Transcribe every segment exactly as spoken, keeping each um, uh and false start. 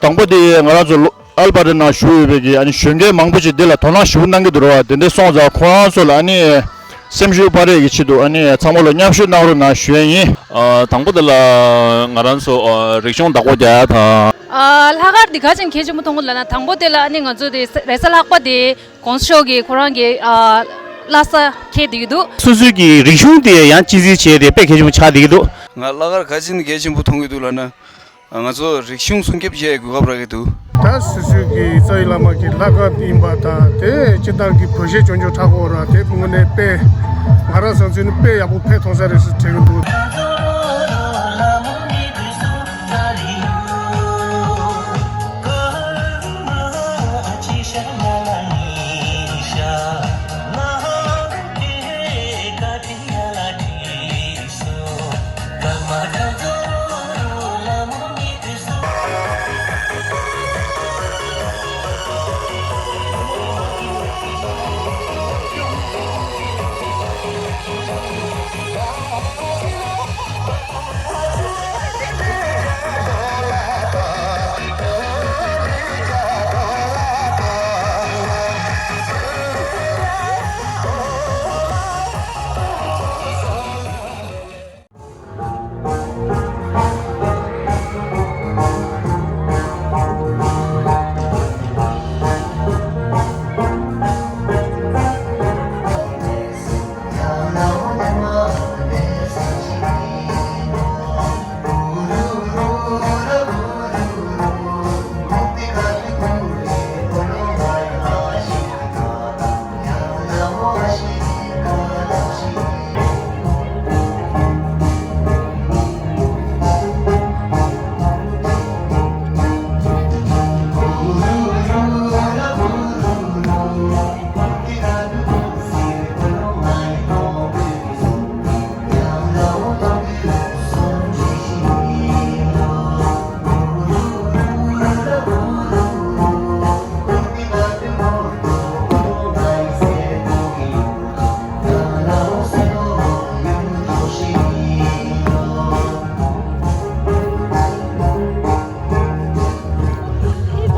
དང་པོ་དེ་ང་རང་ཚོ་ཨལ་པ་རི་ནང་བཞུགས་ཡོད་པའི་གི་ཨ་ནི་གཞོན་སྐྱེས་མང་པོ་ཅིག་འདི་ལ་དོ་སྣང་ཞེ་པོ་གནང་གི་འདུག་རེད་བ། དེ་འདྲ་སོང་ཙང་ཁོ་རང་ཚོ་ལ་ཨ་ནི་སེམས་ཤུགས་སྤར་ཡས་ཀྱི་ཆེད་དུ་ཨ་ནི་ཚང་མ་ལ་མཉམ་ཞུགས་གནང་རོགས་གནང་ཞུ་ཡས་ཡིན། ཨ། དང་པོ་དེ་ལ་ང་རང་ཚོ་ཨ་རིག་གཞུང་བདག་པོ་རྒྱག་ཡ་དང་། ཨ། ལྷག་དཀར་འདི་ག་ཅིག་གལ་ཆེན་པོ་མཐོང་གི་ལབ་ན། དང་པོ་དེ་ལ་ཨ་ནི་ང་ཚོ་དེ་རེས་གཟའ་ལྷག་པ་དེ་གོང་ས་མཆོག་གིས་ཁོ་རང་གི་ཨ་བླ་གཟའ་འཁེལ་བསྡད་ཀྱི་འདུག་སོ་སོའི་གི་རིག་གཞུང་དེ་ཡང་གཅེས་འཛིན་བྱས་ཏེ་དཔེ་གལ་ཆེན་པོ་ཆགས་བསྡད་ཀྱི་འདུག་ང་ལྷག་དཀར་ག་ཅིག་གལ་ཆེན་པོ་མཐོང་གི་འདུག་ལབ་ན། ང་ཚོ་རིག་གཞུང་སྲུང་སྐྱོབ་བྱེད་དགོས་སྐབས་རག་གི་འདུག་ད་སོ་སོའི་གི་རྩ་བའི་བླ་མ་གི་ལྷག་དཀར་ཡིན་པ་དང་དེ་སྤྱི་བཏང་གི་བོད་གཞས་ཆུང་ཆུང་གྲགས་ཀྱི་ཡོད་རེད། དེ་དངོས་གནས་དཔེ་ང་རང་བསམ་ཚུལ་ནི་དཔེ་ཡག་པོ་ཕན་ཐོགས་ས་རེད་ཟེར་དྲན་གྱི་འདུག་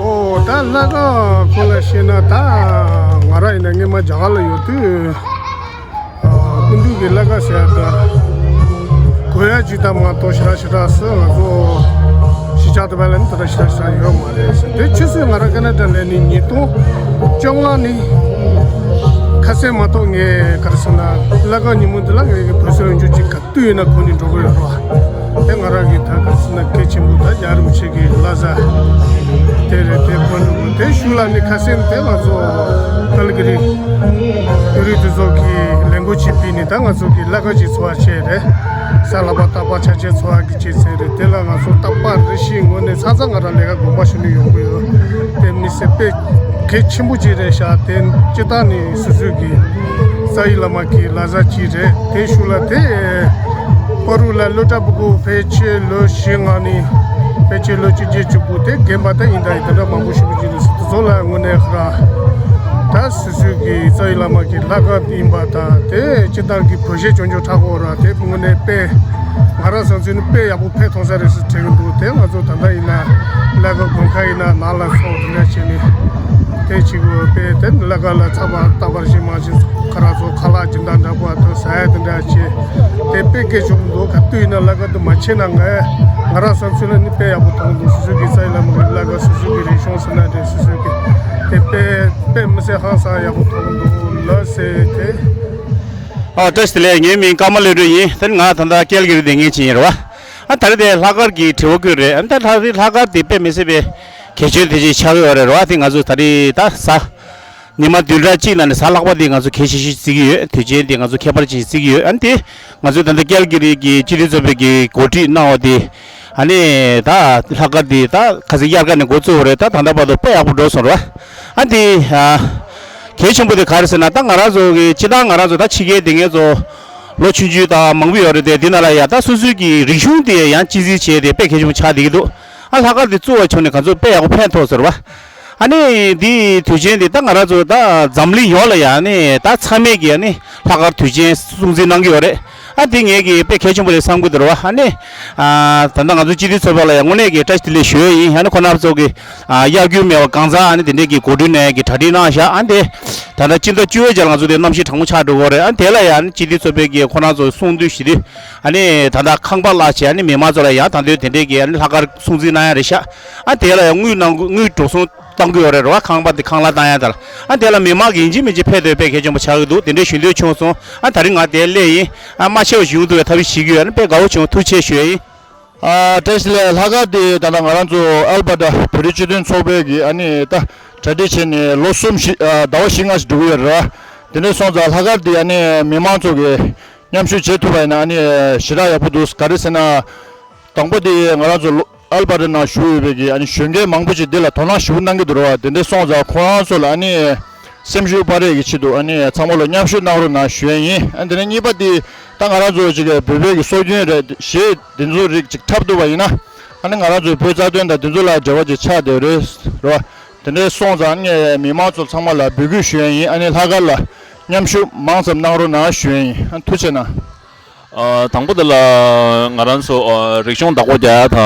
ཨོ། ད་ལྷག་དཀར་སྐོར་ལ་བཤད་ན། ད་ང་རང་ཡིན་ན་སྔོན་མ་རྒྱ་གར་ལ་ཡོད་དུས། ཨ། སྐུ་མདུན་གྱི་ལྷག་དཀར་ཟེར་ཡ་ད་གོ་ཡ་ཅིག་ད་མ་གཏོགས་ཞེ་དྲག་ཞེ་དྲག་སུ་ང་ཚོ་གཞིས་ཆགས་དེ་བ་ལ་ནི་ད་ལྟ་ཞེ་དྲག་ཞེ་དྲག་ཡོད་མ་རེད་ཟེར། དེ་ཆུ་ཚོད་ང་རང་ཀ་ན་ཌ་ལ་ནི་ཉིས་སྟོང་བཅོ་ལྔ་ནི་ཁ་སང་མ་གཏོགས་ངས་ག་རེ་ཟེར་ན། ལྷག་དཀར་ཉིན་མོ་འདི་ལ་ངས་ཀྱི་བོད་སོག་འཇུ་ཅིག་ག་དུས་ཡིན་ན་གོ་ནས་འགྲོ་གི་ཡོད་རེད་བ། དེ་ང་རང་གི་ད་ག་ཟེར་ན་གལ་ཆེན་པོ་ད་རྒྱལ་བ་རིན་པོ་ཆེ་གི་བླ་གཟའ་དེ་རེད། དེ་དཔོན་ཕྲུག་དེ་ཤུལ་ལ་ནི་ཁ་སང་དེ་ང་ཚོ་ཀལ་ཀི་རི་ཡུ་རི་དུ་ཚོགས་ཀྱི་ལས་འགུལ་ཅིག་སྤེལ་ནས། ད་ང་ཚོ་གི་ལྷག་དཀར་གྱི་འཚོ་བ་བྱས་རེད། གཟའ་ལྷག་པ་རྟག་པར་ཆ་ཆེན་འཚོ་བ་གི་བྱས་ཚེ་རེད། དེ་ལ་ང་ཚོ་རྟག་པར་རེ་ཞིག་ངོས་ནས་ཚ་ཚ་ང་རང་ལས་ཀ་དགོངས་པ་ཞུ་ནས་ཡོང་གི་ཡོད། དེ་མི་སེར་དཔེ་གལ་ཆེན་པོ་ཅིག་རེད་ཤག་དེ་སྤྱི་བཏང་ནས་སོ་སོའི་གི་རྩ་བའི་བླ་མ་གི་བླ་གཟའ་ཅིག་རེད། དེ་ཤུལ་ལ་དེ་བར་དུ་ལ་སློབ་གྲྭ་ཕྲུ་གུ་ཕལ་ཆེར་ལོ་བཞི་ལྔ་ནས་ཕལ་ཆེར་ལོ་བཅུ་བརྒྱད་བཅུ་དགུ་དེ་རྒན་པ་དེ་ཡིན་ད་ཡིན་དེ་འདྲ་མང་པོ་ཞིག་ཡོད་ཀྱི་རེད། དེ་ཚོ་ལ་དངོས་གནས་ཧ་ར་ད་སོ་སོའི་གི་རྩ་བའི་བླ་མ་གི་ལྷག་དཀར་ཡིན་པ་དང་། དེ་སྤྱི་བཏང་གི་བོད་གཞས་ཆུང་ཆུང་གྲགས་ཀྱི་ཡོད་རེད། དེ་དངོས་གནས་དཔེ་ང་རང་བསམ་ཚུལ་ནི་དཔེ་ཡག་པོ་ཕན་ཐོགས་ས་རེད་ཟེར་དྲན་གྱི་འདུག་དེ་ང་ཚོ་ད་ལྟ་ཡིན་ན་ལྷག་དཀར་དགོན་ཁ་ཡིན་ན་ནང་ལ་སོང་དེ་འདྲ་བྱས་ནས་དེ་བྱེད་དགོས་པས། དེ་ནི་ལྷག་དཀར་ལ་ཚགས་པར་རྟག་པར་ཞིག་མ་ཞིག་ཁ་རག་ཚོ་ཁ་ལག་སྦྱིན་བདག་འདྲ་པོ་དང་ཟ་ཡ་དེ་འདྲ་བྱས། དེ་དཔེ་སྐད་ཆོག་འདུག་ག་དུས་ཡིན་ན་ལྷག་དཀར་དུ་མ་བྱས་ན། ང་ང་རང་བསམ་ཚུལ་ལ་ནི་དཔེ་ཡག་པོ་མཐོང་འདུག་སོ་སོའི་གི་རྩ་བའི་བླ་མ་གི་ལྷག་དཀར་སོ་སོའི་གི་རིག་གཞུང་ཟེར་ན་འདྲ། སོ་སོའི་གི་དེ་དཔེ་དཔེ་མི་སྲིད་ཧང་སང་ཡག་པོ་མཐོང་འདུག་ལགས་ཟེར་དེ། ཨ། བཀྲ་ཤིས་བདེ་ལེགས། ངའི་མིང་ཀརྨ་བློ་གྲོས་ཡིན། དེ་ནི་ང་ད་ལྟ་ཀལ་ཀི་རི་བསྡད་མཁན་ཅིག་ཡིན་རེད་བ། ཨ། ད་རེས་དེ་ལྷག་དཀར་གྱི་དྲི་བ་བཀོད་རེད། ཨ། ད་ད་རེས་ལྷག་དཀར་དེ་དཔེ་མི་སྲིད་པའི་གལ་ཆེན་དེ་ཅིག་ཆགས་ཀྱི་ཡོད་རེད་རེད་བ། དེ་ང་ཚོ་ད་རེས་ད་གཟའ་ཉི་མ་བདུན་ཕྲག་གཅིག་ནང་ནས་གཟའ་ལྷག་པ་དེ་ང་ཚོ་གལ་ཆེ་ཤོས་བརྩི་གི་ཡོད། དུས་ཆེན་དེ་ང་ཚོ་ཁྱད་པར་ཅན་བརྩི་གི་ཡོད། ཨ་ནི་དེ་ང་ཚོ་ད་ལྟ་ཀལ་ཀི་རི་གི་སྤྱི་མཐུན་ཚོགས་པའི་གི་འགོ་ཁྲིད་གནང་བ་དེ། ཨ་ནི་ད་ལྷག་དཀར་དེ་ད་ཁ་སང་དབྱར་ཁ་ནས་འགོ་བཙུགས་པ་རེད། ད་ད་ལྟ་བར་དུ་དཔེ་ཡག་པོ་འགྲོ་སོང་རེད་བ། ཨ་ནི་དེ་ཨ་གལ་ཆེན་པོ་དེ་ག་རེ་ཟེར་ན། ད་ང་རང་ཚོ་གི་སྤྱིར་བཏང་ང་རང་ཚོ་ད་ཕྱི་རྒྱལ་དེ་ངེད་ཚོ་ལོ་ཆུང་ཆུང་དང་མང་པོ་ཡོད་རེད་དེ། དེ་ནང་ལ་ཡ་ད་སོ་སོའི་གི་རིག་གཞུང་དེ་ཡང་གཅེས་འཛིན་བྱས་ཏེ་དཔེ་གལ་ཆེན་པོ་ཆགས་བསྡད་ཀྱི་འདུག་ཨ། ལྷག་དཀར་དེ་བཙུགས་པ་བྱུང་ནས་ང་ཚོ་དཔེ་ཡག་པོ་ཕན་ཐོགས་ཟེར་བ། ཨ་ནི་འདི་དུས་ཆེན་འདི་ད་ང་རང་ཚོ་ད་འཛམ་གླིང་ཡོངས་ལ་ཡ་ནི་ད་ཚང་མས་ཀྱི་ཨ་ནི་ལྷག་དཀར་དུས་ཆེན་སྲུང་བརྩི་གནང་གི་ཡོད་རེད། ཨ་དེ་ངས་ཀྱི་དཔེ་གལ་ཆེན་པོ་རེད་བསམ་གྱི་འདུག་ར་བ། ཨ་ནི། ཨ་ད་ལྟ་ང་ཚོ་སྤྱི་འཐུས་ཚོགས་པ་ལ་ཡང་དངོས་གནས་ཀྱི་བཀྲ་ཤིས་བདེ་ལེགས་ཞུ་ཡས་ཡིན། ཨ་ནི་ཁོང་རྣམ་ཚོ་གི་ཨ་གཡར་རྒྱུག་མེད་པ་གང་ཚང་ཨ་ནི་དེ་འདྲས་ཀྱི་གོ་སྒྲིག་ནས་ཀྱི་གྲ་སྒྲིག་གནང་ཤག་ཨ་ནི་དེ་ད་ལྟ་སྤྱི་ཟླ་བཅུ་པའི་རྗེས་ལ་ང་ཚོ་དེ་གནམ་གཤིས་གྲང་མོ་ཆགས་འགྲོ་གི་རེད། ཨ་ནི་དེ་ལ་ཡང་ཨ་ནི་སྤྱི་འཐུས་ཚོགས་པའི་ཀྱི་ཁོང་རྣམ་ཚོ་གསུང་དུས་ཞུ་དུས་ཨ་ནི་ད་ལྟ་ཁང་པ་གླ་བྱས་ཨ་ནི་མི་མང་ཚོ་ལ་ཡང་ད་དུང་དེ་འདྲས་ཀྱི་ཨ་ནི་ལྷག་དཀར་སྲུང་བརྩི་གནང་ཡ་རེད་ཤག་ཨ་ནི་དེ་ལ་ཡང་དངུལ་གནང་དངུལ་འགྲོ་སོང་གཏང་གི་ཡོད་རེད་ར་བ། ཁང་པ་དེ་ཁང་གླ་བཏང་ཡ་དང་། ཨ་དེ་ལ་མི་མང་གི་ཡིན་གཅིག་མིན་གཅིག་ཕེབས་དེ་དཔེ་གལ་ཆེན་པོ་ཆགས་ཀྱི་འདུག་དེ་འདྲའི་ཞུ་འདོད་བྱུང་སོང་། ཨ་ད་རིང་ང་དེར་སླེབས་ཡིན། ཨ་མ་ཆེ་བ་ཞིག་ཡོང་ཐུབ་པའི་ཐབས་ཤེས་བྱེད་ཀྱི་ཡོད། ཨ་ནི་དཔེ་དགའ་བོ་བྱུང་། ཐུགས་རྗེ་ཆེ་ཞུ་ཡ་ཡིན། ཨ་བཀྲ་ཤིས་བདེ་ལེགས། ལྷག་དཀར་དེ་ད་ལྟ་ང་རང་ཚོ་ཨལ་བྷར་ཊ་བོད་རིགས་སྤྱི་མཐུན་ཚོགས་པའི་གི་ཨ་ནི་ད་གྲ་སྒྲིག་བྱས་ནས་ལོ་གསུམ་བཞི་ཨ་ཟླ་བ་བཞི་ལྔ་ཞིག་འགྲོ་གི་ཡོད་རེད་ར། དེ་འདྲ་སོང་ཙང་ལྷག་དཀར་དེ་ཨ་ནི་མི་མང་ཚོ་གི་མཉམ་ཞུགས་བྱེད་ཐུབ་པ་ཡིན་ན་ཨ་ནི་ཞེ་དྲག་ཡག་པོ་འདུག་ག་རེ་ཟེར་ན། དང་པོ་དེ་ང་རང་ཚོ་ལོ་ཨལ་བྷར་ཊ་ནང་བཞུགས་ཡོད་པའི་གི་ཨ་ནི་གཞོན་སྐྱེས་མང་པོ་ཅིག་འདི་ལ་དོ་སྣང་ཞེ་པོ་གནང་གི་འདུག་ར་བ། དེ་འདྲ་སོང་ཙང་ཁོ་རང་ཚོ་ལ་ཨ་ནི་སེམས་ཤུགས་སྤར་ཡས་ཀྱི་ཆེད་དུ་ཨ་ནི་ཚང་མ་ལ་མཉམ་ཞུགས་གནང་རོགས་གནང་ཞུ་ཡས་ཡིན། ཨ་དེ་ནས་གཉིས་པ་དེ་ད་ང་རང་ཚོ་ཅིག་བོད་པའི་གི་སྲོལ་རྒྱུན་རེད་ཞེས་དེ་ཚོ་རིགས་ཅིག་འཁྲབ་ཐུབ་པ་ཡིན་ན་ཨ་ནི་ང་རང་ཚོའི་བོད་རྩ་དོན་དང་དེ་ཚོ་ལ་འབྲེལ་བ་ཅིག་ཆགས་བསྡད་རེད་ར་བ། དེ་འདྲ་སོང་ཙང་ཨ་ནི་མི་མང་ཚོ་ཚང་མ་ལ་འབོད་སྐུལ་ཞུ་ཡས་ཡིན། ཨ་ནི་ལྷག་དཀར་ལ་མཉམ་ཞུགས་མང་ཙམ་གནང་རོགས་གནང་ཞུ་ཡས་ཡིན། ཨ་ཐུགས་རྗེ་གནང་། ཨ་དང་པོ་དེ་ལ་ང་རང་ཚོ་ཨ་རིག་གཞུང་བདག་པོ་རྒྱག་ཡ་དང་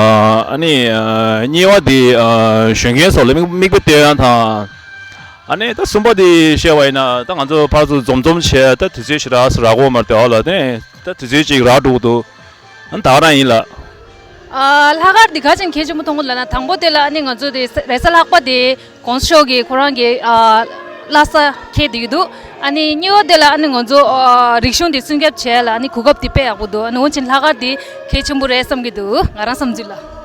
ཨ་ནི་ཨ་གཉིས་པ་དེ་ཨ་གཞོན་སྐྱེས་ཚོ་ལ་མིག་མིག་དཔེ་སྟོན་ཡ་དང་། ཨ་ནི་ད་གསུམ་པ་དེ་བཤད་པ་ཡིན་ན་ད་ང་ཚོ་ཕར་ཚུར་འཛོམས་འཛོམས་བྱས་ད་དུས་ཚོད་ཞེ་དྲག་རག་གོ་མ་རེད་དེ་ཨ་ལ་ནི་ད་དུས་ཚོད་ཅིག་རག་འགྲོ་གི་འདུག་ཨ་ད་ག་རང་ཡིན་ལ། ཨ་ལྷག་དཀར་འདི་ག་ཅིག་གལ་ཆེན་པོ་མཐོང་གི་ལབ་ན་དང་པོ་དེ་ལ་ཨ་ནི་ང་ཚོ་དེ་རེས་གཟའ་ལྷག་པ་དེ་གོང་ས་མཆོག་གིས་ཁོ་རང་གི་ཨ་བླ་གཟའ་འཁེལ་བསྡད་ཀྱི་འདུག་ཨ་ནི་གཉིས་པ་དེ་ལ་ཨ་ནི་ང་ཚོ་ཨ་རིག་གཞུང་དེ་སྲུང་སྐྱོབ་བྱས་ལ་ཨ་ནི་གོ་སྐབས་དེ་དཔེ་ཡག་པོ་འདུག་ཨ་ནི་འོན་ཀྱང་ལྷག་དཀར་དེ་གལ་ཆེན་པོ་རེད་བསམ་གྱི་འདུག་ང་རང་བསམ་ཚུལ་ལ།